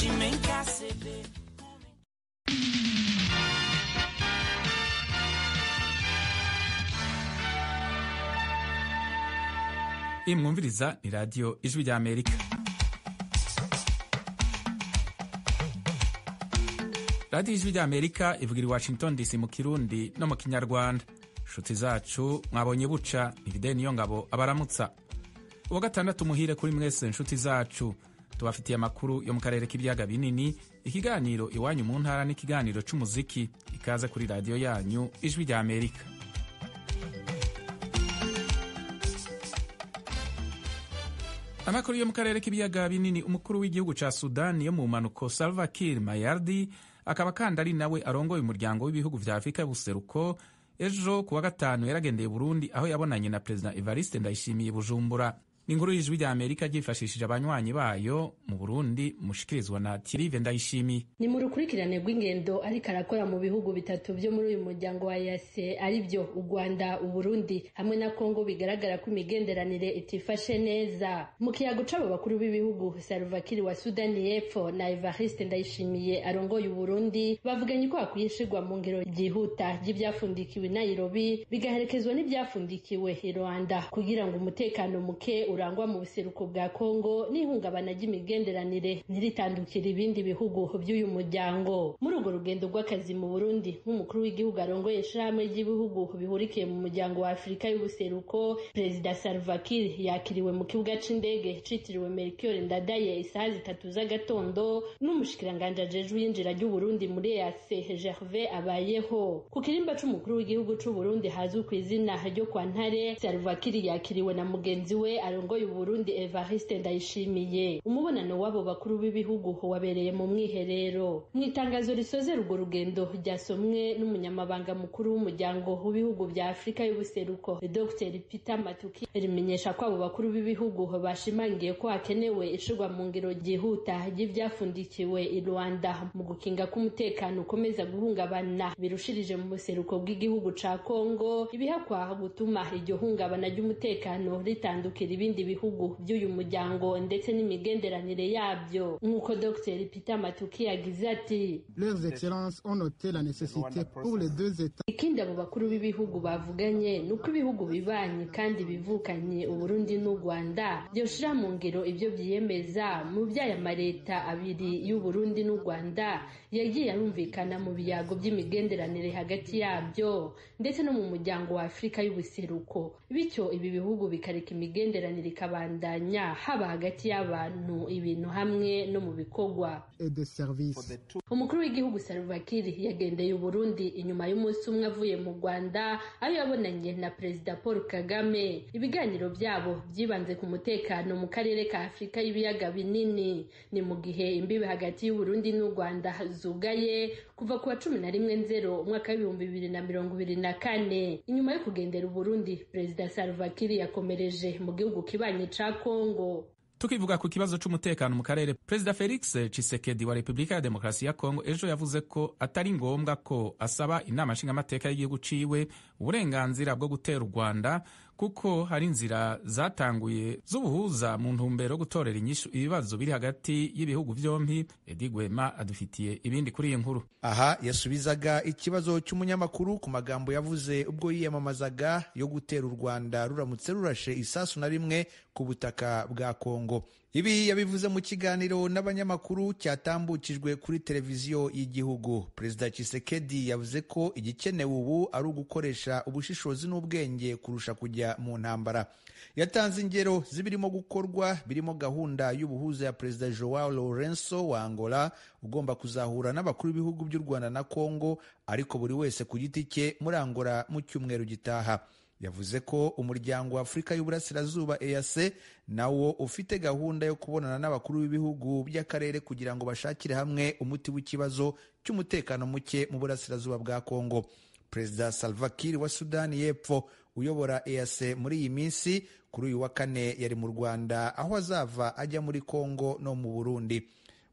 Regime em KCB. Iyi mwumviriza ni radiyo Ijwi rya Amerika. Radiyo Ijwi rya Amerika ivugira i Washington DC mu Kirundi no mu Kinyarwanda. Nshuti zacu, mwabonye buca, ni Fideli niyo ngabo abaramutsa. Uwa gatandatu muhire kuri mwese nshuti zacu. Tubafitiye amakuru yo mu karere k'ibiyaga binini, ikiganiro Iwanyu mu Ntara n'ikiganiro c'umuziki. Ikaze kuri radiyo yanyu Ijwi rya Amerika. Amakuru yo mu karere k'ibiyaga binini. Umukuru w'igihugu ca Sudani yo mu mpanuko, Salva Kiir Mayardi, akaba kandi ari nawe arongoye Umuryango w'Ibihugu vya Afurika y'Ubuseruko, ejo kuwa gatanu yaragendeye Burundi, aho yabonanye na Perezida Evariste Ndayishimiye Bujumbura. Ni inkuru y'Ijwi rya Amerika ryifashishije abanywanyi bayo mu Burundi, mushikirizwa na Thierry Ndayishimiye. Ni mu rukurikirane rw'ingendo ariko arakora mu bihugu bitatu byo muri uyu muryango wa EAC, ari byo u Rwanda, Uburundi hamwe na Kongo, bigaragara ko imigenderanire itifashe neza. Mu kiyago c'abo bakuru b'ibihugu, Salva Kiir wa Sudani y'Epfo na Evariste Ndayishimiye arongoye Uburundi, bavuganye ko hakwiye ishirwa mu ngiro ryihuta ry'ibyafundikiwe i Nairobi, bigaherekezwa n'ibyafundikiwe i Rwanda, kugira ngo umutekano muke urangwa mu buseruko bwa Kongo n'ihungabana ry'imigenderanire ntiritandukire ibindi bihugu by'uyu muryango. Muri urwo rugendo rw'akazi mu Burundi nk'umukuru w'igihugu arongoye ishirahamwe ry'ibihugu bihurikiye mu Muryango wa Afurika y'Ubuseruko, Perezida Salva Kiir yakiriwe mu kibuga c'indege citiriwe Melchior Ndadaye isaha 3 z'agatondo n'umushikiranganji ajejwe iyinjira ry'Uburundi muri EAC, Gervais Abayeho. Ku kirimba c'umukuru w'igihugu c'Uburundi hazwi kw'izina ryo kwa Ntare, Salva Kiir yakiriwe na mugenzi we arongoye Uburundi, Evariste Ndayishimiye. Umubonano w'abo bakuru b'ibihugu wabereye mu mwiherero. Mu itangazo risozera urwo rugendo ryasomwe n'umunyamabanga mukuru w'Umuryango w'Ibihugu bya Afurika y'Ubuseruko, Dr Peter Matuki, rimenyesha ko abo bakuru b'ibihugu bashimangiye ko hakenewe ishirwa mu ngiro ryihuta ry'ivyafundikiwe i Rwanda mu gukinga ko umutekano ukomeza guhungabana birushirije mu buseruko bw'igihugu ca Kongo, ibihakwa gutuma iryo hungabana ry'umutekano ritandukira ibindi bihugu by'uyu muryango ndetse n'imigenderanire yabyo, nk'uko Dr Peter Matuki yagize ati: Leurs excellences ont noté la nécessité pour les deux États. Ikindi abo bakuru b'ibihugu bavuganye ni uko ibihugu bibanyi kandi bivukanye, Uburundi n'u Rwanda, byoshira mu ngiro ibyo byiyemeza mu by'aya mareta abiri y'Uburundi n'u Rwanda yagiye arumvikana mu biyago by'imigenderanire hagati yabyo ndetse no mu Muryango wa Afurika y'Ubuseruko, bityo ibi bihugu bikareka imigenderanire ikabandanya haba hagati y'abantu, ibintu hamwe no mu bikorwa. Et de services. Umukuru w'igihugu Salva Kiir yagendeye Uburundi inyuma y'umunsi umwe avuye mu Rwanda, aho yabonanye na Perezida Paul Kagame. Ibiganiro byabo byibanze ku mutekano mu karere ka Afurika y'Ibiyaga Binini. Ni mu gihe imbibi hagati y'Uburundi n'u Rwanda zugaye kuva ku wa 11 Nzero umwaka w'2024. Inyuma yo kugendera Uburundi, Perezida Salva Kiir yakomereje mu gihugu kibanye ca Kongo. Tukivuga ku kibazo c'umutekano mu karere, Perezida Felix Tshisekedi wa Repubulika ya Demokarasi ya Kongo ejo yavuze ko atari ngombwa ko asaba Inama Nshingamateka y'igihugu ciwe uburenganzira bwo gutera u Rwanda, kuko hari inzira zatanguye z'ubuhuza mu ntumbero yo gutorera inyishu ibibazo biri hagati y'ibihugu vyompi. Edi Gwema adufitiye ibindi kuri iyi nkuru. Aha yasubizaga ikibazo cy'umunyamakuru ku magambo yavuze ubwo yiyamamazaga yo gutera u Rwanda ruramutse rurashe isasu na rimwe ku butaka bwa Kongo. Ibi yabivuze mu kiganiro n'abanyamakuru cyatambukijwe kuri televiziyo y'igihugu. Perezida Tshisekedi yavuze ko igikenewe ubu ari ugukoresha ubushishozi n'ubwenge kurusha kujya mu ntambara. Yatanze ingero z'ibirimo gukorwa, birimo gahunda y'ubuhuza ya Perezida Joao Lourenço wa Angola, ugomba kuzahura n'abakuru b'ibihugu by'u Rwanda na Kongo, ariko buri wese ku giti cye, muri Angola mu cyumweru gitaha. Yavuze ko Umuryango wa Afurika y'Uburasirazuba, EAC, nawo ufite gahunda yo kubonana n'abakuru b'ibihugu by'akarere kugira ngo bashakire hamwe umuti w'ikibazo cy'umutekano muke mu burasirazuba bwa Kongo. Perezida Salva Kiir wa Sudani y'Epfo, uyobora EAC muri iyi minsi, kuri uyu wa kane yari mu Rwanda, aho azava ajya muri Kongo no mu Burundi.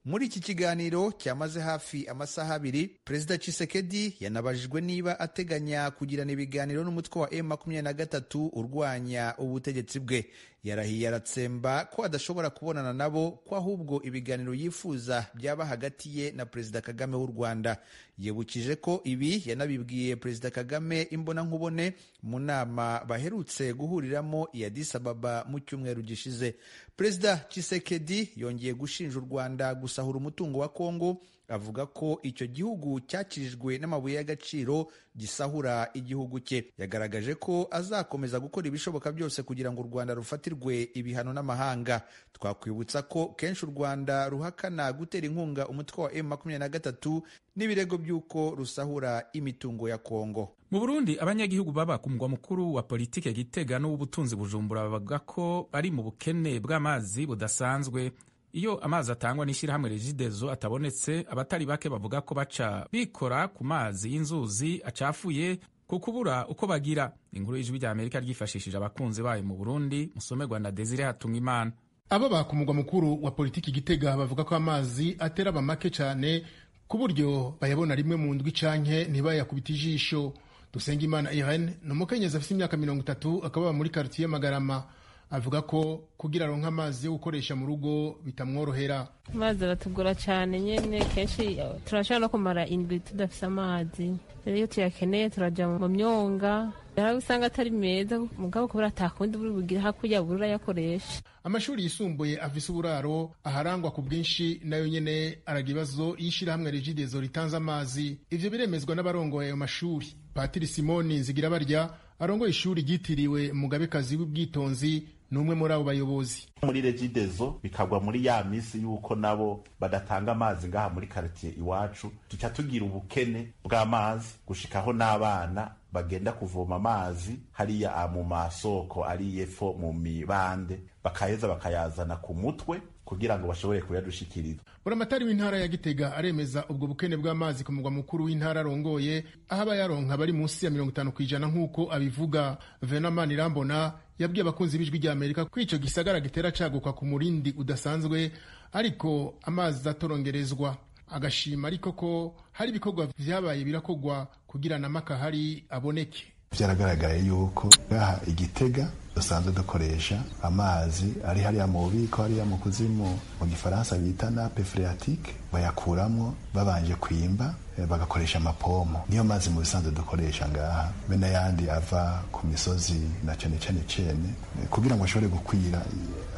Muri iki kiganiro cyamaze hafi amasaha 2, Perezida Tshisekedi yanabajijwe niba ateganya kugirana ibiganiro n'umutwe wa M23 urwanya ubutegetsi bwe. Yarahiye aratsemba ko adashobora kubonana nabo, ko ahubwo ibiganiro yifuza byaba hagati ye na Perezida Kagame w'u Rwanda. Yibukije ko ibi yanabibwiye Perezida Kagame imbonankubone mu nama baherutse guhuriramo i Addis Ababa mu cyumweru gishize. Perezida Tshisekedi yongeye gushinja u Rwanda gusahura umutungo wa Kongo, avuga ko icyo gihugu cyakirijwe n'amabuye y'agaciro gisahura igihugu cye. Yagaragaje ko azakomeza gukora ibishoboka byose kugira ngo u Rwanda rufatirwe ibihano n'amahanga. Twakwibutsa ko kenshi u Rwanda ruhakana gutera inkunga umutwe wa M23 n'ibirego by'uko rusahura imitungo ya Kongo. Mu Burundi, abanyagihugu baba ku mugwa mukuru wa politike Gitega n'uw'ubutunzi Bujumbura bavuga ko bari mu bukene bw'amazi budasanzwe. Iyo amazi atangwa n'ishyirahamwe Regideso atabonetse, abatari bake bavuga ko baca bikora ku mazi y'inzuzi acafuye ku kubura uko bagira. Inkuru y'Ijwi rya Amerika ryifashishije abakunzi bayo mu Burundi, musomerwa na Desire Hatungimana. Ababa ku mugwa mukuru wa politiki Gitega bavuga ko amazi atera aba make cyane, ku buryo bayabona rimwe mu ndwi canke ntibayakubita ijisho. Dusengimana Irene ni umukenyezi afite imyaka 30, akaba muri quartier Magarama. Avuga ko kugira aronke amazi yo gukoresha mu rugo bitamworohera. Amazi aratugora cyane nyene, kenshi turashobora no kumara indwi tudafise amazi. Rero iyo tuyakeneye turaja mu myonga, hari usanga atari meza, mugabo kubera atakundi buri bugira hakurya buri urayakoresha. Amashuri yisumbuye afise uburaro aharangwa ku bwinshi nayo nyene aragira ibibazo y'ishirahamwe Regideso ritanze amazi. Ivyo biremezwa n'abarongoye ayo mashuri. Patiri Simoni Nzigirabarya arongoye ishuri ryitiriwe Mugabekazi w'Ubwitonzi ni umwe muri abo bayobozi. Muri Regideso bikagwa muri ya misi yuko nabo badatanga amazi ngaha muri quartier iwacu, tuca tugira ubukene bw'amazi gushikaho n'abana bagenda kuvoma amazi hariya mu masoko ari yepfo mu mibande, bakaheza bakayazana ku mutwe kugira ngo bashobore kuyadushikiriza. Buramatari w'intara ya Gitega aremeza ubwo bukene bw'amazi ku mugwa mukuru w'intara arongoye, aho abayaronka bari munsi ya 50% nk'uko abivuga. Venamani Irambona yabwiye abakunzi b'Ijwi rya Amerika ko ico gisagara gitera caguka ku murindi udasanzwe, ariko amazi atorongerezwa. Agashima ariko ko hari ibikorwa vyabaye birakogwa kugira n'amakahari aboneke. Vyaragaragaye yuko ngaha Igitega dusanzwe dukoresha amazi ari hariya mu bubiko, hariya mu kuzimu, mu gifaransa bita nappe phréatique, bayakuramwo babanje kwimba bagakoresha amapomo. Niyo mazi mu bisanzwe dukoresha ngaha, be n'ayandi ava ku misozi na cane cane cene, kugira ngo ashobore gukwira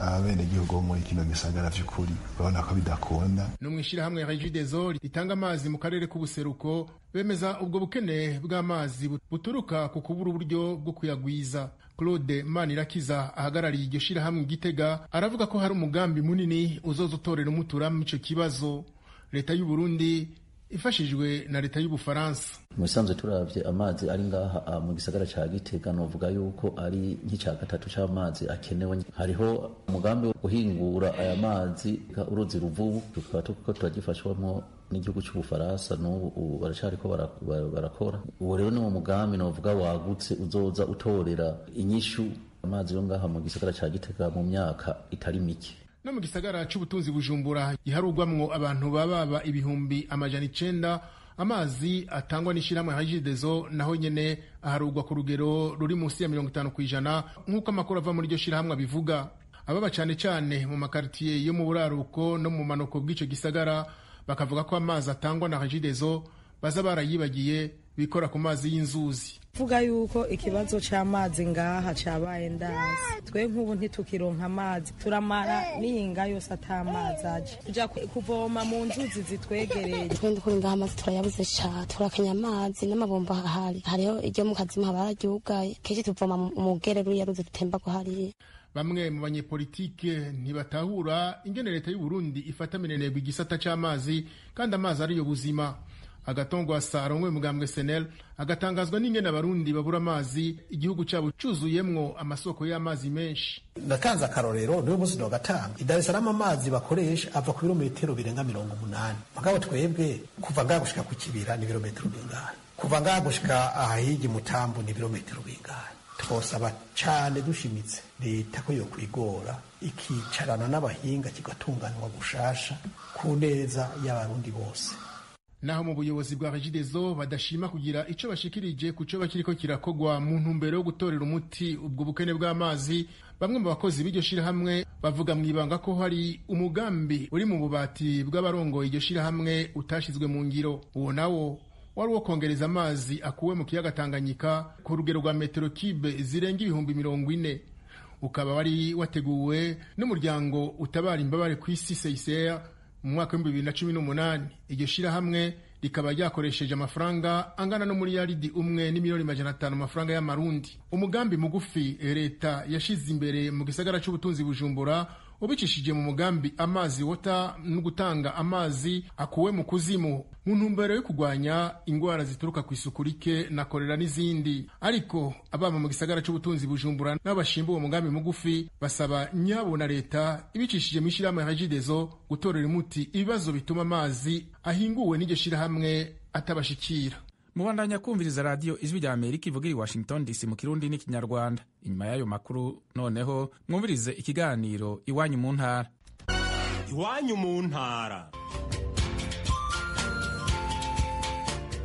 abenegihugu bo muri kino gisagara. Vy'ukuri urabona ko bidakunda. No mw'ishirahamwe Regideso ritanga amazi mu karere k'ubuseruko bemeza ubwo bukene bw'amazi buturuka ku kubura uburyo bwo kuyagwiza. Claude Manirakiza ahagarariye iryo shirahamwe Gitega aravuga ko hari umugambi munini uzoza utorera umutura mu ico kibazo. Leta y'u Burundi ifashijwe na leta y'Ubufaransa. Mu bisanzwe turavye amazi ari ngaha mu gisagara ca Gitega, novuga yuko ari nk'ica gatatu c'amazi akenewe. Hariho umugambi wo guhingura aya mazi uruzi Ruvubu, tukaba turiko turagifashwamwo n'igihugu c'Ubufaransa, n'ubu baracariko barakora. Uwo rero ni umugambi novuga wagutse uzoza utorera inyishu amazi yo ngaha mu gisagara ca Gitega mu myaka itari mike. No mu gisagara c'ubutunzi Bujumbura giharugwamwo abantu bababa 900,000, amazi atangwa n'ishirahamwe Regideso naho nyene aharugwa ku rugero ruri munsi ya 50% nk'uko amakuru ava muri iryo shirahamwe abivuga. Ababa cane cane mu makartiye yo mu buraruko no mu manuko bw'ico gisagara bakavuga ko amazi atangwa na Regideso baza barayibagiye, bikora ku mazi y'inzuzi. Vuga yuko ikibazo c'amazi ngaha cabaye ndazi. Twe nk'ubu ntitukironka amazi, turamara n'iyinga yose atamazi aje, tuja kuvoma mu nzuzi zitwegereye. Twe ndukuri ngaha amazi turayabuze cane, turakenya amazi n'amabomba ahari. Hariho iryo mu kazimu bararyugaye, kenshi tuvoma mu mugere ruriya ruzi rutemba hariya. Bamwe mu banyepolitike ntibatahura ingene leta y'u Burundi ifata minenegwa igisata c'amazi kandi amazi ariyo buzima. Agatongwasa arongoye umugambwe SNL agatangazwa n'ingene abarundi babura amazi igihugu cabo cuzuyemwo amasoko y'amazi menshi. Natanze akarorero niwe munsi nogatanga i Dar es Salaam amazi bakoresha ava ku birometero birenga 80, mugabo twebwe kuva ngaha gushika ku Kibira ni ibirometero bingana, kuva ngaha gushika ahahigi Mutambu ni ibirometero bingana. Twosaba cane dushimitse leta ko yokwigora ikicarana n'abahinga kigatunganywa gushasha ku neza y'abarundi bose. Naho mu buyobozi bwa Regideso badashima kugira ico bashikirije ku co bakiriko kirakogwa mu ntumbero yo gutorera umuti ubwo bukene bw'amazi, bamwe mu bakozi b'iryo shirahamwe bavuga mu ibanga ko hari umugambi uri mu bubati bw'abarongoye iryo shirahamwe utashizwe mu ngiro. Uwo nawo wari uwo kongereza amazi akuwe mu kiyaga Tanganyika ku rugero rwa metero kibe zirenga 40,000, ukaba wari wateguwe n'umuryango utabara imbabare ku isi CICR mu mwaka w'ibihumbi 2018. Iryo shirahamwe rikaba ryakoresheje amafaranga angana no miliyaridi 1,500,000 amafaranga y'amarundi. Umugambi mugufi leta yashize imbere mu gisagara c'ubutunzi Bujumbura ubicishije mu mugambi amazi wota no gutanga amazi akuwe mu kuzimu mu ntumbero yo kurwanya ingwara zituruka ku isuku rike na korera n'izindi. Ariko ababa mu gisagara c'ubutunzi Bujumbura n'abashimba uwo mugambi mugufi basaba nyabo na leta ibicishije mu ishirahamwe Regideso gutorera umuti ibibazo bituma amazi ahinguwe n'iryo shirahamwe atabashikira. Mubandanya kumviriza radiyo Ijwi rya Amerika ivuga i Washington DC mu Kirundi n'iKinyarwanda. Inyuma y'ayo makuru noneho mwumvirize ikiganiro Iwanyu mu ntara. Iwanyu mu ntara.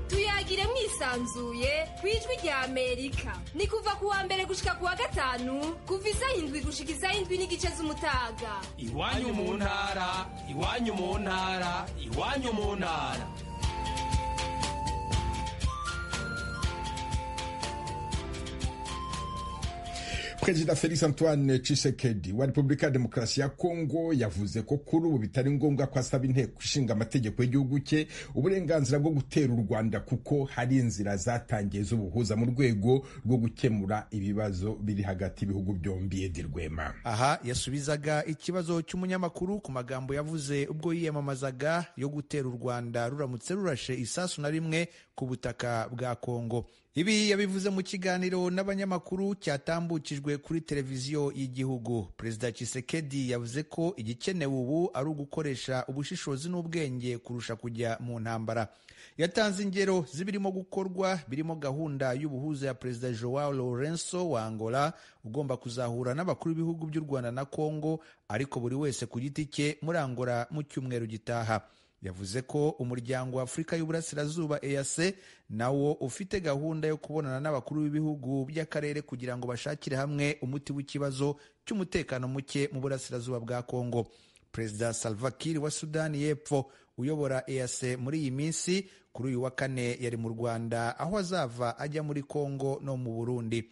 Tuyagire mwisanzuye ku Ijwi rya Amerika. Ni kuva ku wa mbere gushika ku wa gatanu, kuva isaha 7 gushika isaha 7:30 z'umutaga. Iwanyu mu ntara, iwanyu mu ntara, iwanyu mu ntara. Perezida Felix Antoine Tshisekedi wa Repubulika ya Demokarasi ya Kongo yavuze ko kuri ubu bitari ngombwa ko asaba inteko ishinga amategeko y'igihugu cye uburenganzira bwo gutera u Rwanda, kuko hari inzira zatangiye z'ubuhuza mu rwego rwo gukemura ibibazo biri hagati y'ibihugu byombi. Edi Rwema aha yasubizaga ikibazo cy'umunyamakuru ku magambo yavuze ubwo yiyamamazaga yo gutera u Rwanda ruramutse rurashe isasu na rimwe ku butaka bwa Kongo. Ibi yabivuze mu kiganiro n'abanyamakuru cyatambukijwe kuri televiziyo y'igihugu. Perezida Tshisekedi yavuze ko igikenewe ubu ari ugukoresha ubushishozi n'ubwenge kurusha kujya mu ntambara. Yatanze ingero z'ibirimo gukorwa birimo gahunda y'ubuhuza ya Perezida Joao Lourenço wa Angola ugomba kuzahura n'abakuru b'ibihugu by'u Rwanda na Kongo, ariko buri wese ku giti cye muri Angola mu cyumweru gitaha. Yavuze ko umuryango wa Afurika y'Uburasirazuba EAC nawo ufite gahunda yo kubonana n'abakuru b'ibihugu by'akarere kugira ngo bashakire hamwe umuti w'ikibazo cy'umutekano muke mu burasirazuba bwa Kongo. Perezida Salva Kiir wa Sudani y'Epfo uyobora EAC muri iyi minsi, kuri uyu wa kane yari mu Rwanda aho azava ajya muri Kongo no mu Burundi.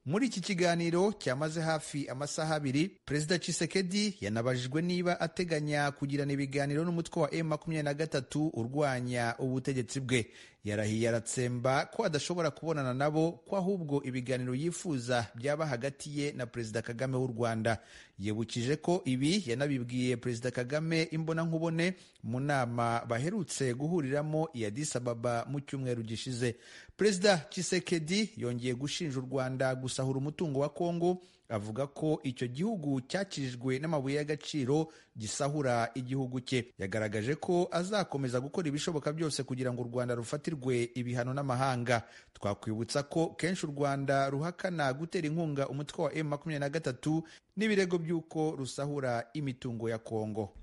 Muri iki kiganiro cyamaze hafi amasaha 2, Perezida Tshisekedi yanabajijwe niba ateganya kugirana ibiganiro n'umutwe wa M23 urwanya ubutegetsi bwe. Yarahiye aratsemba ko adashobora kubonana nabo, ko ahubwo ibiganiro yifuza byaba hagati ye na Perezida Kagame w'u Rwanda. Yibukije ko ibi yanabibwiye Perezida Kagame imbonankubone mu nama baherutse guhuriramo i Addis Ababa mu cyumweru gishize. Perezida Tshisekedi yongeye gushinja u Rwanda gusahura umutungo wa Kongo, avuga ko icyo gihugu cyakijijwe n'amabuye y'agaciro gisahura igihugu cye. Yagaragaje ko azakomeza gukora ibishoboka byose kugira ngo u Rwanda rufatirwe ibihano n'amahanga. Twakwibutsa ko kenshi u Rwanda ruhakana gutera inkunga umutwe wa M23 n'ibirego by'uko rusahura imitungo ya Kongo.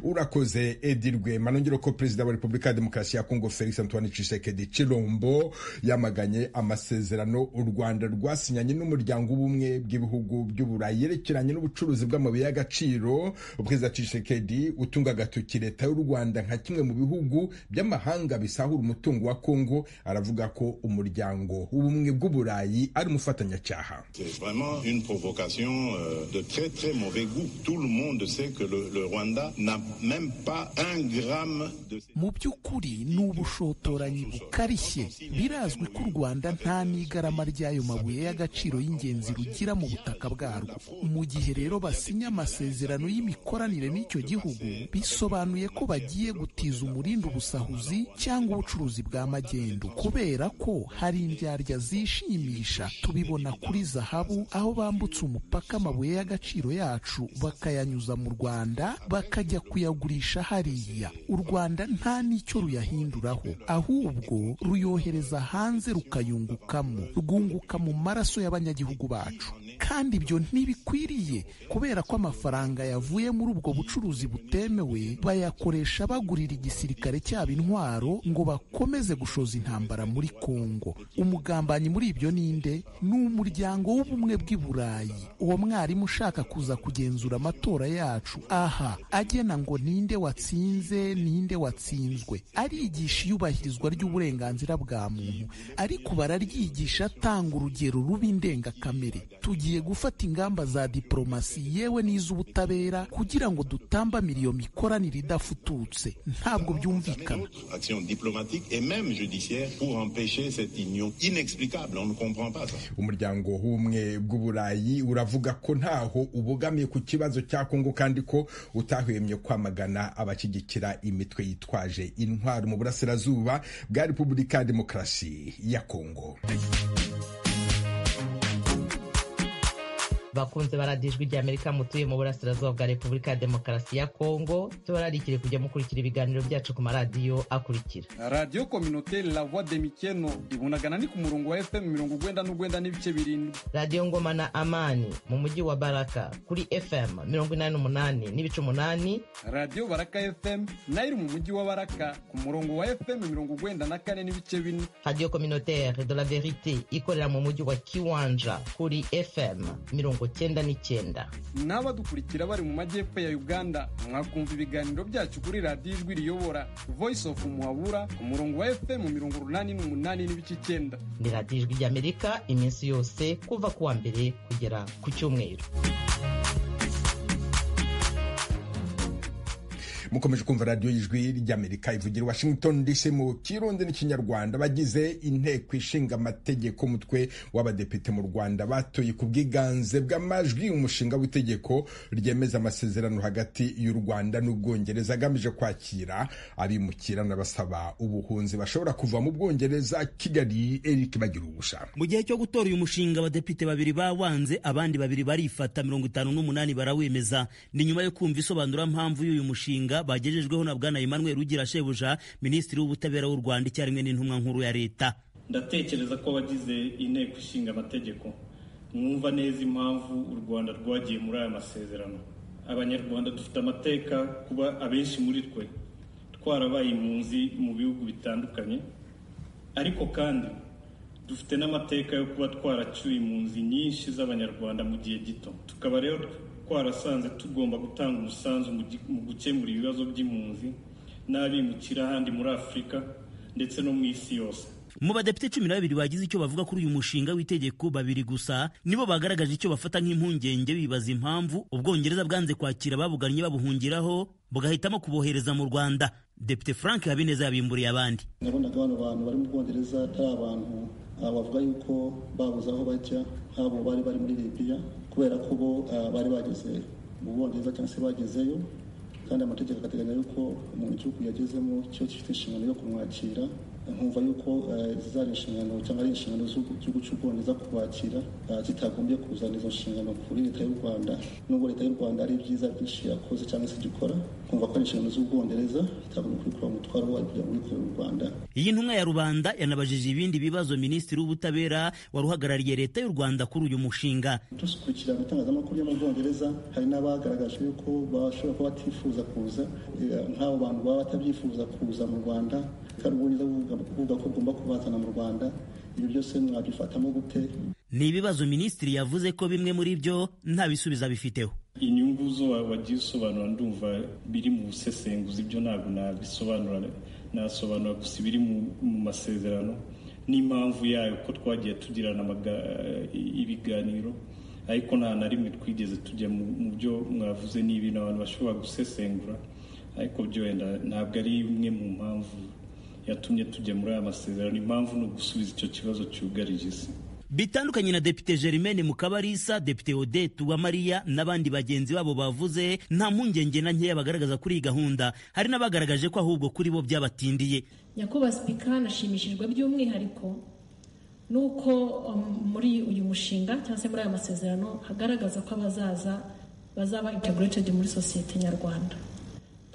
Urakoze Edi Rwema. Nongera ko Perezida wa Repubulika ya Demokarasi ya Kongo Felix Antoine Tshisekedi Chilombo yamaganye amasezerano u Rwanda rwasinyanye n'umuryango w'ubumwe bw'ibihugu by'Uburayi yerekeranye n'ubucuruzi bw'amabuye y'agaciro. Perezida Tshisekedi utunga agatoki leta y'u Rwanda nka kimwe mu bihugu by'amahanga bisahura umutungo wa Kongo, aravuga ko umuryango w'ubumwe bw'Uburayi ari umufatanyacyaha. C'est vraiment une provocation de très très mauvais goût. Tout le monde sait que le Rwanda n'a même pas un gramme de... Mu by'ukuri ni ubushotoranyi bukarishye. Birazwi ko u Rwanda nta n'igarama ry'ayo mabuye y'agaciro y'ingenzi rugira mu butaka bwarwo. Mu gihe rero basinya amasezerano y'imikoranire n'icyo gihugu, bisobanuye ko bagiye gutiza umurindi ubusahuzi cyangwa ubucuruzi bwa magendu, kubera ko hari indyarya zishimisha. Tubibona kuri zahabu, aho bambutse umupaka amabuye y'agaciro yacu bakayanyuza mu Rwanda bakajya kuyagurisha hariya. U Rwanda nta n'icyo ruyahinduraho, ahubwo ruyohereza hanze rukayungukamo, rwunguka mu maraso y'abanyagihugu bacu. Kandi ibyo ntibikwiriye, kubera ko amafaranga yavuye muri ubwo bucuruzi butemewe bayakoresha bagurira igisirikare cyabo intwaro ngo bakomeze gushoza intambara muri Kongo. Umugambanyi muri ibyo ninde? Ni umuryango w'ubumwe bw'i Burayi. Uwo mwarimu ushaka kuza kugenzura amatora yacu aha agena ngo ninde watsinze ninde watsinzwe, arigisha iyubahirizwa ry'uburenganzira bwa muntu, ariko bararyigisha atanga urugero rubi ndengakamere. Tugiye gufata ingamba za diplomasi yewe n'iz'ubutabera kugira ngo dutambamire iyo mikoranire idafututse. Ntabwo byumvikana. Action diplomatique et même judiciaire pour empêcher cette union inexplicable. On ne comprend pas ça. Umuryango w'ubumwe bw'Uburayi uravuga ko ntaho ubogamiye ku kibazo cya Kongo, kandi ko utahwemye kwamagana abashyigikira imitwe yitwaje intwaro mu burasirazuba bwa Repubulika ya Demokarasi ya Kongo. Bakunze baradiyo Ijwi ry'Amerika mutuye mu burasirazuba bwa Repubulika ya Demokarasi ya Kongo, tubararikire kujya mukurikira ibiganiro byacu ku maradiyo akurikira: Radiyo Communautaire La Voix de Mikeno ibunagana ni ku murongo wa FM 97.7, Radiyo Ngoma na Amani mu mujyi wa Baraka kuri FM 88.8, Radiyo Baraka FM nayo iri mu mujyi wa Baraka ku murongo wa FM 94.4, Radiyo Communautaire de la Verite ikorera mu mujyi wa Kiwanja kuri FM 99. N'abadukurikira bari mu majyepfo ya Uganda mwakumva ibiganiro byacu kuri Radiyo Ijwi Riyobora Voice of Muhabura ku murongo wa FM 88.9. Ni Radiyo Ijwi ry'Amerika iminsi yose kuva ku wa mbere kugera ku cyumweru. Mukomeje kumva Radiyo y'Ijwi ry'Amerika ivugira Washington DC mu Kirundi n'Ikinyarwanda. Bagize inteko ishinga amategeko umutwe w'abadepite mu Rwanda batoye ku bwiganze bw'amajwi umushinga w'itegeko ryemeza amasezerano hagati y'u Rwanda n'Ubwongereza agamije kwakira abimukira n'abasaba ubuhunzi bashobora kuva mu Bwongereza. Kigali, Eric Bagirubusha. Mu gihe cyo gutora uyu mushinga, abadepite babiri bawanze, abandi babiri barifata, 58 barawemeza. Ni nyuma yo kumva isobanurampamvu y'uyu mushinga bagejejweho na Bwana Emmanuel Rugira Shebuja, Minisitiri w'Ubutabera w'u Rwanda icyarimwe n'intumwa nkuru ya Leta. Ndatekereza ko abagize inteko ishinga amategeko mwumva neza impamvu u Rwanda rwagiye muri aya masezerano. Abanyarwanda dufite amateka kuba abenshi muri twe twarabaye impunzi mu bihugu bitandukanye, ariko kandi dufite n'amateka yo kuba twaracyuye impunzi nyinshi z'Abanyarwanda mu gihe gito. Tukaba rero twarasanze tugomba gutanga umusanzu mu gukemura ibibazo by'impunzi n'abimukira ahandi muri Afurika ndetse no mu isi yose. Mu badepite 12 bagize icyo bavuga kuri uyu mushinga w'itegeko, babiri gusa nibo bagaragaje icyo bafata nk'impungenge, bibaza impamvu Ubwongereza bwanze kwakira ababugannye babuhungiraho bugahitamo kubohereza mu Rwanda. Depite Frank Habineza yabimburiye abandi. Nabonaga bano bantu bari mu Bwongereza atari abantu bavuga yuko babuze aho bajya, nk'abo bari bari muri Libya, kubera ko bo bari bageze mu Bwongereza cyangwa se bagezeyo, kandi amategeko agateganya yuko umuntu igihugu yagezemo cyo gifite inshingano yo kumwakira. Nkumva yuko zizari inshingano cyangwa ari inshingano z'igihugu cy'Ubwongereza kubakira, zitagombye kuzana izo nshingano kuri Leta y'u Rwanda, nubwo Leta y'u Rwanda ari ibyiza byinshi yakoze cyangwa se igikora. Nkumva ko ari inshingano z'Ubwongereza itagombye kubikora umutwaro wayo kugira ngo ubikorere u Rwanda. Iyi ntumwa ya rubanda yanabajije ibindi bibazo Minisitiri w'Ubutabera wari uhagarariye Leta y'u Rwanda kuri uyu mushinga. Dukurikira itangazamakuru yo mu Bwongereza, hari n'abagaragaje yuko bashobora kuba batifuza kuza, nk'abo bantu baba batabyifuza kuza mu Rwanda, kandi Ubwongereza kuvuga ko ugomba kubazana mu Rwanda. Ibyo byose mwabifatamo gute? Ni ibibazo minisitiri yavuze ko bimwe muri byo nta bisubizo abifiteho. Inyungu zo wagiye usobanura ndumva biri mu busesenguzi, ibyo ntabwo nabisobanura, nasobanura gusa ibiri mu masezerano n'impamvu yayo, ko twagiye tugirana ibiganiro, ariko nta na rimwe twigeze tujya mu byo mwavuze. Ni ibintu abantu bashobora gusesengura, ariko byo wenda ntabwo ari imwe mu mpamvu yatumye tujya muri aya masezerano. Impamvu ni ugusubiza icyo kibazo cyugarije isi. Bitandukanye na Depite Germaine Mukabarisa, Depite Odette Uwamariya n'abandi bagenzi babo bavuze nta mpungenge na nkeya bagaragaza kuri iyi gahunda. Hari n'abagaragaje ko ahubwo kuri bo byabatindiye. Nyakubahwa Sipika, nashimishijwe by'umwihariko nuko muri uyu mushinga cyangwa se muri aya masezerano hagaragaza ko abazaza bazaba integrated muri sosiyete nyarwanda.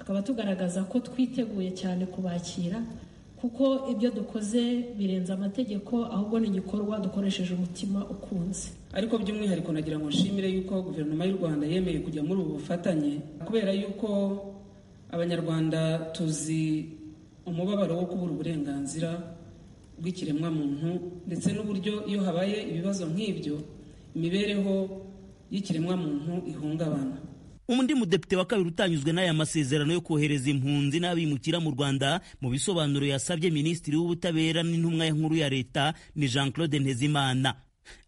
Tukaba tugaragaza ko twiteguye cyane kubakira, kuko ibyo dukoze birenze amategeko, ahubwo ni igikorwa dukoresheje umutima ukunze. Ariko by'umwihariko nagira ngo nshimire yuko guverinoma y'u Rwanda yemeye kujya muri ubu bufatanye, kubera yuko Abanyarwanda tuzi umubabaro wo kubura uburenganzira bw'ikiremwamuntu, ndetse n'uburyo iyo habaye ibibazo nk'ibyo imibereho y'ikiremwamuntu ihungabana. Undi mudepite wa kabiri utanyuzwe n'aya masezerano yo kohereza impunzi n'abimukira mu Rwanda, mu bisobanuro yasabye Minisitiri w'Ubutabera n'intumwa nkuru ya Leta ni Jean Claude Ntezimana,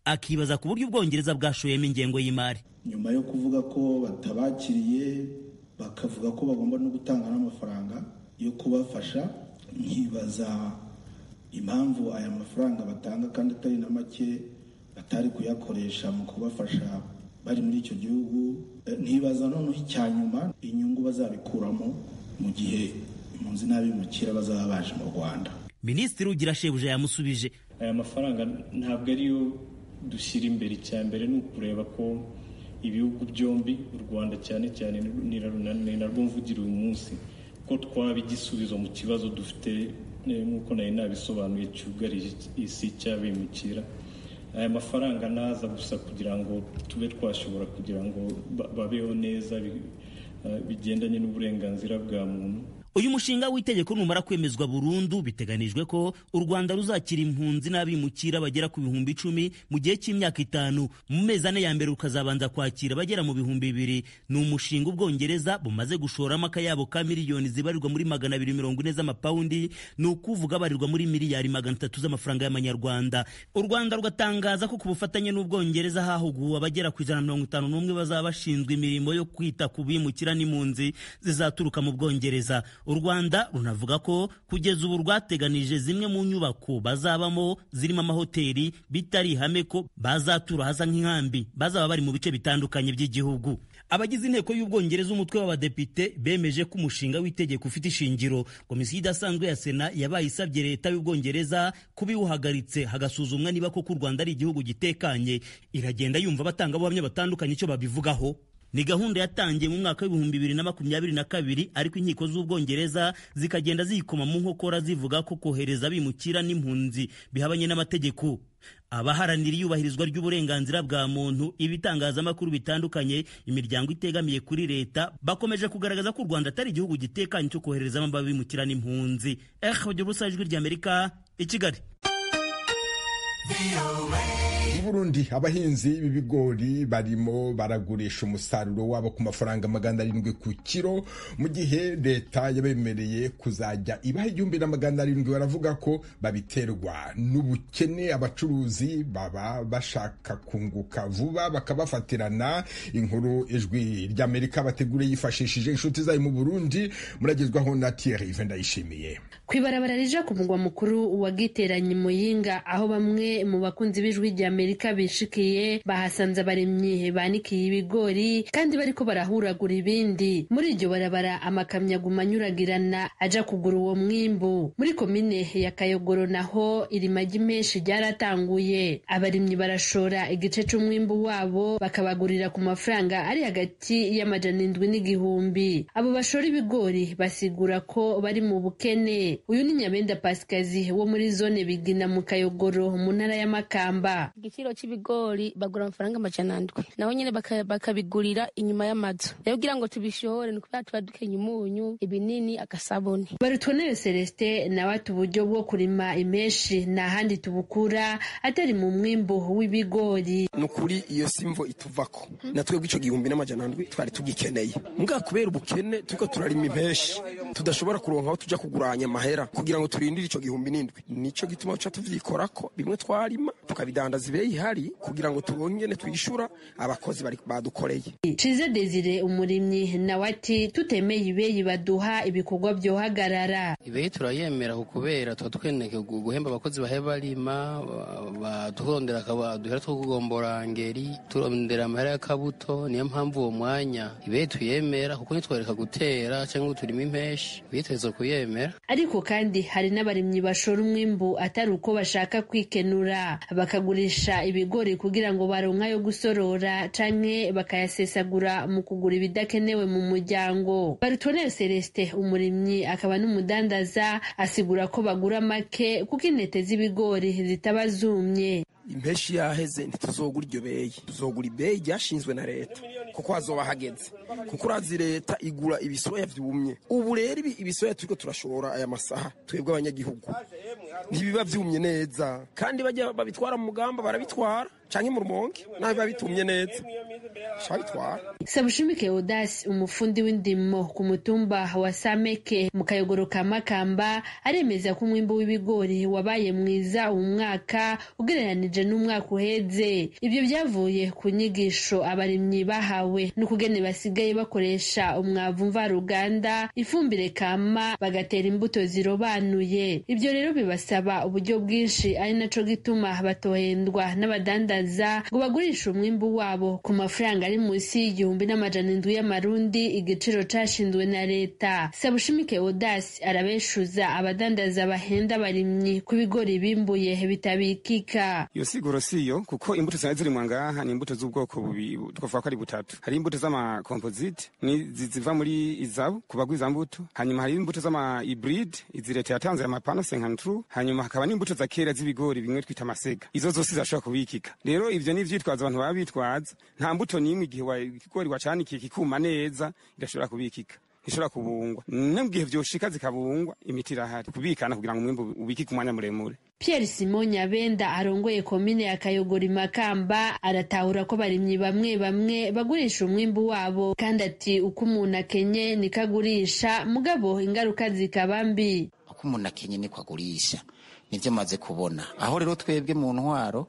akibaza ku buryo Ubwongereza bwashoyemo ingengo y'imari. Nyuma yo kuvuga ko batabakiriye, bakavuga ko bagomba no gutanga n'amafaranga yo kubafasha, nkibaza impamvu aya mafaranga batanga kandi atari na make batari kuyakoresha mu kubafasha bari muri icyo gihugu. Ntibaza noneho icya nyuma inyungu bazabikuramo mu gihe impunzi n'abimukira bazaba baje mu Rwanda. Minisitiri Ugirashebuja yamusubije. Aya mafaranga ntabwo ariyo dushyira imbere, icya mbere ni ukureba ko ibihugu byombi, u Rwanda cyane cyane ni narwo mvugira uyu munsi, ko twaba igisubizo mu kibazo dufite nk'uko nari nabisobanuye cyugarije isi cy'abimukira. Aya mafaranga naza gusa kugira ngo tube twashobora kugira ngo babeho neza bigendanye n'uburenganzira bwa muntu. Uyu mushinga w'itegeko numara kwemezwa burundu, biteganijwe ko u Rwanda ruzakira impunzi n'abimukira bagera ku 10,000 mu gihe cy'imyaka 5. Mu mezi 4 ya mbere rukazabanza kwakira bagera mu 2,000. Ni umushinga Ubwongereza bumaze gushoramo akayabo ka miliyoni zibarirwa muri 240 z'amapawundi, ni ukuvuga barirwa muri miliyari 300 z'amafaranga y'amanyarwanda. U Rwanda rugatangaza ko ku bufatanye n'Ubwongereza hahuguwe abagera ku 151 bazaba bashinzwe imirimo yo kwita ku bimukira n'impunzi zizaturuka mu Bwongereza. U Rwanda runavuga ko kugeza ubu rwateganije zimwe mu nyubako bazabamo zirimo amahoteli, bitari ihame ko bazatura hasa nk'inkambi, bazaba bari mu bice bitandukanye by'igihugu. Abagize inteko y'Ubwongereza umutwe w'abadepite bemeje ko umushinga w'itegeko ufite ishingiro. Komisiyo idasanzwe ya Sena yabaye isabye Leta y'Ubwongereza kubiwuhagaritse hagasuzumwa niba koko u Rwanda ari igihugu gitekanye. Iragenda yumva abatangabuhamya batandukanye icyo babivugaho. Ni gahunda yatangiye mu mwaka w'2022, ariko inkiko z'Ubwongereza zikagenda ziyikoma mu nkokora zivuga ko kohereza abimukira n'impunzi bihabanye n'amategeko. Abaharanira iyubahirizwa ry'uburenganzira bwa muntu, ibitangazamakuru bitandukanye, imiryango itegamiye kuri leta bakomeje kugaragaza ko u Rwanda atari igihugu gitekanye cyo koherezamo abimukira n'impunzi. Ubusa, Ijwi ry'Amerika, i Kigali. Burundi abahinzi b'ibigori barimo baragurisha umusaruro wabo ku mafaranga 700 ku kiro, mu gihe leta yabemereye kuzajya ibaha 1700. Baravuga ko babiterwa n'ubukene, abacuruzi baba bashaka kunguka vuba bakabafatirana. Inkuru Ijwi ry'Amerika bategure yifashishije inshuti zayo mu Burundi, muragezwaho na Thierry Vendayishimiye. Kwibarabara rija ku mugwa mukuru wa Giteranyi Muyinga, aho bamwe mu bakunzi b'Ijwi ry'Amerika bishikiye, bahasanze abarimyi banikiye ibigori kandi bariko barahuragura ibindi. Muri iryo barabara amakamyo aguma anyuragirana aja kugura uwo mwimbu. Muri komine ya Kayogoro naho irima ry'imenshi ryaratanguye, abarimyi barashora igice c'umwimbu wabo bakabagurira ku mafaranga ari hagati y'700 n'igihumbi. Abo bashora ibigori basigura ko bari mu bukene. Uyu ni Nyabenda Pasikazi wo muri zone Bigina mu Kayogoro mu ntara ya Makamba. Igiciro c'ibigori bagura amafaranga 700, naho nyene bakabigurira inyuma y'amazu. Rero kugira ngo tubishore ni kubera tuba dukenye umunyu, ibinini, agasabuni. Barutoneyo Celestin nawe ati uburyo bwo kurima imeshi nta handi tubukura atari mu mwimbu w'ibigori. Ni ukuri iyo simvo ituvako, na twebwe ico 1700 twari tugikeneye, mbwa kubera ubukene turiko turarima impeshi tudashobora kuronka aho tuja kuguranya amahera kugira ngo turindire ico 1700. Nico gituma tuca tuvyikorako, bimwe twarima tukabidandaza ibeyi ihari kugira ngo tubongene twishura abakozi bari badukoreye. Ciza Desire umurimyi nawe ati tutemeye ibeyi baduha ibikorwa byohagarara. Ibeyi turayemera kubera tuba dukeneye guhemba abakozi bahe barima, baturondera duhera two kugombora ngeri, turondera amahera y'akabuto. Niyo mpamvu uwo mwanya ibeyi tuyemera, kuko nitwereka gutera cyangwa turima impeshi, ibeyi kuyemera. Ariko kandi hari n'abarimyi bashora umwimbu atari uko bashaka kwikenura, bakagurisha ibigori kugira ngo baronke ayo gusorora canke bakayasesagura mu kugura ibidakenewe mu muryango. Barutonere Celestin umurimyi akaba n'umudandaza asigura ko bagura make kuko intete z'ibigori zitaba zumye. Impeshi yaheze ntituzogura iryo beyi, tuzogura ibeyi ryashinzwe na leta kuko hazoba hageze, kuko urazi leta igura ibisoya vyumye. Ubu rero ibisoya turiko turashora aya masaha twebwe abanyagihugu ntibiba vyumye neza, kandi bajya babitwara mu mugamba barabitwara canke mu Rumonge naho biba bitumye neza babitwara. Sabushimike Odasi, umufundi w'indimo ku mutumba wa Sameke mu Kayogoro ka Makamba, aremeza ko umwimbu w'ibigori wabaye mwiza uwu mwaka ugereranije n'umwaka uheze. Ibyo byavuye ku nyigisho abarimyi bahawe n'ukugene basigaye bakoresha umwavu mvaruganda, ifumbire kama, bagatera imbuto zirobanuye. Ibyo rero bibasaba uburyo bwinshi, ari naco gituma batohendwa n'abadandaza ngo bagurishe umwimbu wabo ku mafaranga ari munsi y'1700 y'amarundi, igiciro cashinzwe na leta. Sabushimike Odasi arabeshuza abadandaza bahenda abarimyi ku bigori bimbuye bitabikika. Iyo siguro siyo, kuko imbuto zari zirimwa ngaha ni imbuto z'ubwoko bubiri, twavuga ko ari butatu. Hari imbuto z'ama composite ni ziva muri izabu kubagwiza mbuto, hanyuma hari imbuto z'ama hybrid izi leta yatanze amapano 53, hanyuma hakaba n'imbuto za kera z'ibigori bimwe twita amasega. Izo zose zirashobora kubikika. Rero ivyo ni ivyitwazo abantu baba bitwaza. Nta mbuto n'imwe igihe ikigori wacanikiye kikuma neza idashobora kubikika, ishobora kubungwa. N'igihe vyoshika zikabungwa, imiti irahari kubikana kugira ngo umwimbu ubikike umwanya muremure. Pierre Simon Nyabenda arongoye komine ya Kayogoro Makamba aratahura ko barimyi bamwe bamwe bagurisha umwimbu wabo, kandi ati uko umuntu akenye niko agurisha, mugabo ingaruka zikaba mbi. Uko umuntu akenye niko agurisha, nivyo maze kubona. Aho rero twebwe mu ntwaro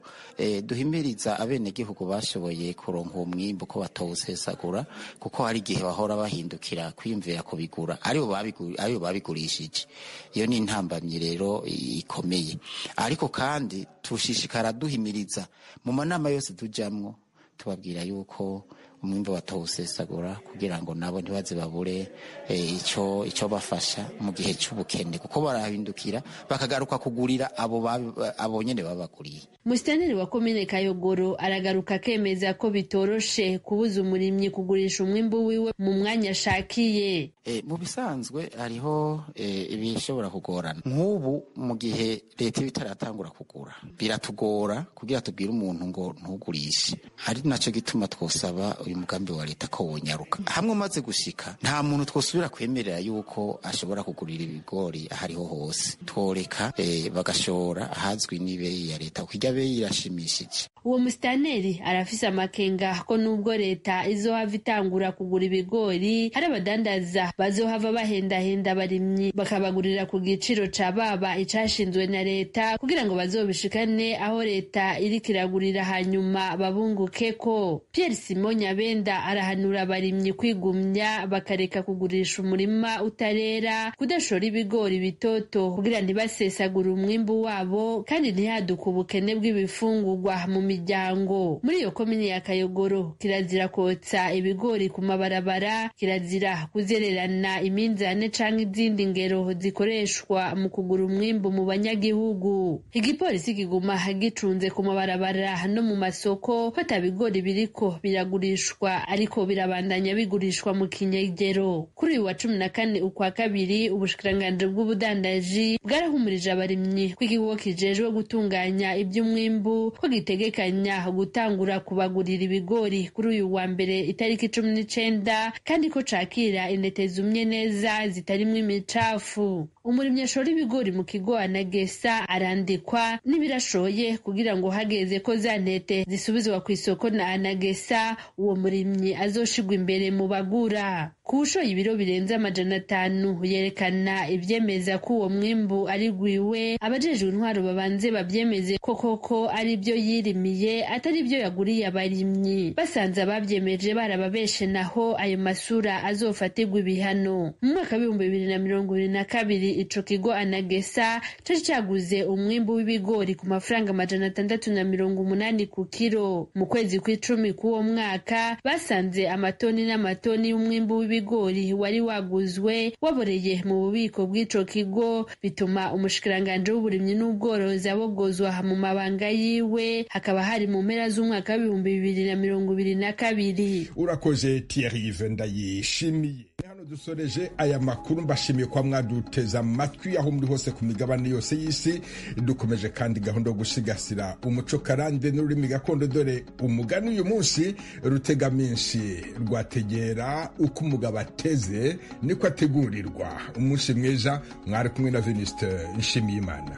duhimiriza abenegihugu bashoboye kuronka uwo mwimbu ko batawusesagura, kuko hari igihe bahora bahindukira kwiyumvira kubigura aribo babigurishije. Iyo ni intambamyi rero ikomeye. Ariko kandi tushishikara duhimiriza mu manama yose tujamwo, tubabwira yuko umwimbu batawusesagura kugira ngo nabo ntibaze babure ico bafasha mu gihe c'ubukene, kuko barahindukira bakagaruka kugurira abo nyene babaguriye. Musitanteri wa komine Kayogoro aragaruka akemeza ko bitoroshe kubuza umurimyi kugurisha umwimbu wiwe mu mwanya ashakiye. Mu bisanzwe hariho ibishobora kugorana. Nk'ubu mu gihe leta iba itaratangura kugura, biratugora kugira tubwire umuntu ngo ntugurishe. Ari naco gituma twosaba uyu mugambi wa leta ko wonyaruka. Hamwe umaze gushika, nta muntu twosubira kwemerera yuko ashobora kugurira ibigori ahariho hose. Tworeka bagashora ahazwi n'ibeyi ya leta, kuko irya beyi irashimishije. Uwo musitanteri arafise amakenga ko nubwo leta izohava itangura kugura ibigori, hari abadandaza bazohava bahendahenda abarimyi bakabagurira ku giciro ca baba icashinzwe na leta, kugira ngo bazobishikane aho leta iriko iragurira hanyuma babungukeko. Pierre Simon Nyabenda arahanura abarimyi kwigumya bakareka kugurisha umurima utarera, kudashora ibigori bitoto kugira ntibasesagure umwimbu wabo, kandi ntihaduke ubukene bw'ibifungurwa mu miryango. Muri iyo komine ya Kayogoro kirazira kotsa ibigori ku mabarabara, kirazira kuzererana iminzane canke izindi ngero zikoreshwa mu kugura umwimbu mu banyagihugu. Igipolisi kiguma gicunze ku mabarabara no mu masoko ko ata bigori biriko biragurishwa, ariko birabandanya bigurishwa mu kinyegero. Kuri uyu wa 14 ukwa kabiri, ubushikiranganji bw'ubudandaji bwarahumirije abarimyi ko ikigo kijejwe gutunganya iby'umwimbu ko gitegekanya gutangura kubagurira ibigori kuri uyu wa mbere itariki 19, kandi ko cakira intete zumye neza zitarimwo imicafu. Umurimyi ashora ibigori mu kigo Anagesa arandikwa n'ibirashoye kugira ngo hageze ko za ntete zisubizwa ku isoko na Anagesa, uwo murimyi azoshigwa imbere mu bagura. Kuwushoye ibiro birenze 500 yerekana ivyemeza ko uwo mwimbu ari gwiwe, abajejwe intwaro babanze bavyemeze ko koko ari byo yirimiye atari byo yaguriye abarimyi. Basanze abavyemeje barababeshe, naho ayo masura azofatirwa ibihano. Mu mwaka w'2022 ico kigo Anagesa cari caguze umwimbu w'ibigori ku mafaranga 680 ku kiro. Mu kwezi kw'icumi k'uwo mwaka basanze amatoni n'amatoni y'umwimbu w'ibigori wari waguzwe waboreye mu bubiko bw'ico kigo, bituma umushikiranganji w'uburimyi n'ubworozi abogozwa mu mabanga yiwe, hakaba hari mu mpera z'umwaka w'2022. Urakoze Thierry Ndayishimiye. Hano Dusoreje aya makuru, mbashimiye kwa mwaduteza amatwi aho muri hose ku migabane yose y'isi. Dukomeje kandi gahunda yo gusigasira umuco karande n'ururimi gakondo. Dore umugani uyu munsi: rutegaminsi rwategera, uko umugabo ateze niko ategurirwa. Umunsi mwiza, mwari kumwe na Venuste Nshimiyimana.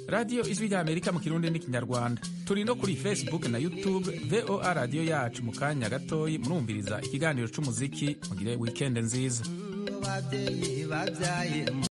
Radiyo Ijwi rya Amerika mu Kirundi n'ikinyarwanda. Turi no kuri Facebook na YouTube, VOA Radiyo yacu. Mu kanya gatoyi murumviriza ikiganiro c'umuziki. Mugire wikende nziza.